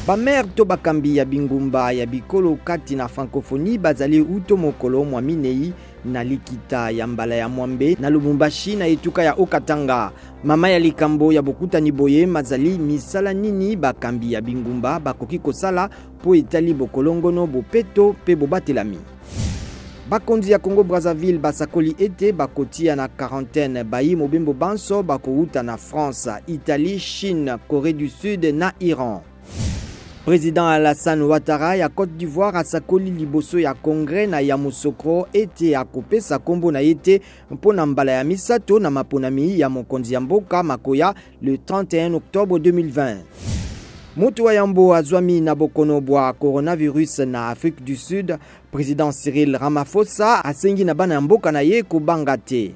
Bamere to bakambi ya bingumba ya bikolo kati na francophonie bazali uto mokolo mwa minei na likita ya mbala ya mwambe na Lubumbashi na etuka ya Haut-Katanga. Mama ya likambo ya bokutani boye mazali misala nini bakambi ya bingumba bakoki kosala mpo etali bokolongono, bopeto mpe bobatelami. Bakonzi ya Congo Brazzaville basakoli ete bakotia na quarantaine bayi mobembo banso bakowuta na France, Italie, Chine, Coree du Sud na Iran. President Alassane Ouattara ya Cote d'Ivoire asakoli liboso ya Congrès na Yamoussoukro ete akopesa kombo na ye te mpo na mbala ya misato na maponami ya mokonzi ya mboka makoya le 31 octobre 2020. Moto wa yambo azwami na bokono bwa coronavirus na Afrique du Sud, President Cyril Ramaphosa asengi na bana ya mboka na ye kobanga te.